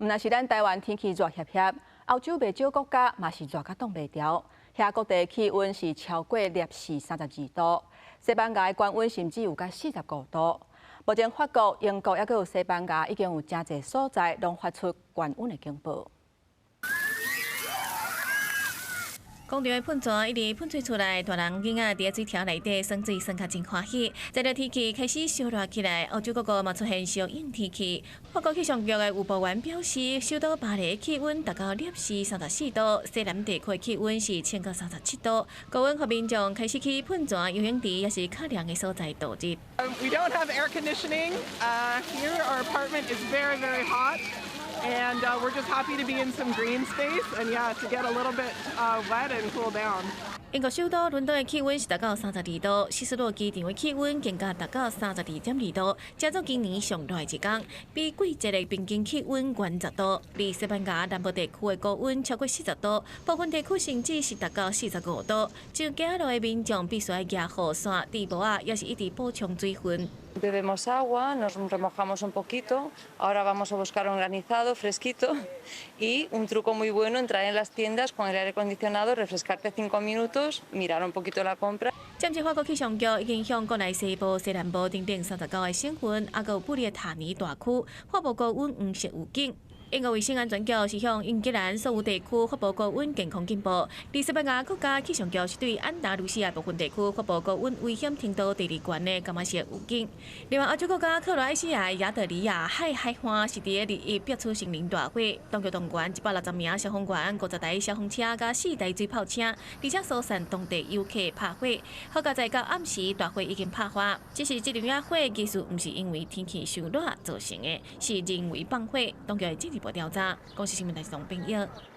毋但是咱台灣天氣熱煋煋，歐洲袂少國家嘛是熱甲擋袂牢，遐各地氣溫是超過攝氏32度，西班牙的高溫甚至有甲45度。目前法國、英國抑閣有西班牙已經有誠濟所在攏發出高溫的警報。工廠的噴泉一直噴水出來，大人囡仔佇水柱內底耍水耍甲真歡喜。隨著天氣開始燒熱起來，歐洲各國嘛出現相應天氣。法國氣象局的預報員表示，首都巴黎的氣溫達到攝氏34度，西南地區的氣溫是衝到37度。高溫予民眾開始去噴泉、游泳池，抑是較涼的所在度日。 We don't have air conditioning here. Our apartment is very, very hot. And we're just happy to be in some green space and, yeah, to get a little bit wet and cool down. 英國首都倫敦的氣溫是達到32度，希斯羅機場的氣溫更加達到32.2度，這做今年上熱的一工，比季節的平均氣溫懸10度。而西班牙南部地區的高溫超過40度，部分地區甚至是達到45度。上街路的民眾必須愛舉雨傘、戴帽仔，抑是一直補充水分。 Bebemos agua, nos remojamos un poquito, ahora vamos a buscar un granizado fresquito y un truco muy bueno, entrar en las tiendas con el aire acondicionado, refrescarte 5 minutos, mirar un poquito la compra. 針對法國氣象局已經向國內西部、西南部等等39個省份，抑閣有布列塔尼大區發布高溫黃色預警。英國衛生安全局是向英格蘭所有地區發布高溫健康警報，而西班牙國家氣象局是對安達盧西亞部分地區發布高溫危險程度第二懸的柑仔色預警。另外，歐洲國家克羅埃西亞的亞得里亞海海岸是佇咧日一逼出森林大火，當局動員160名消防員、50台消防車佮四台水炮車，而且疏散當地遊客拍火。好佳哉到暗時大火已經拍化，只是這場火其實毋是因為天氣傷熱造成的，是人為放火，當局會進一步調查。公視新聞台是董編譯。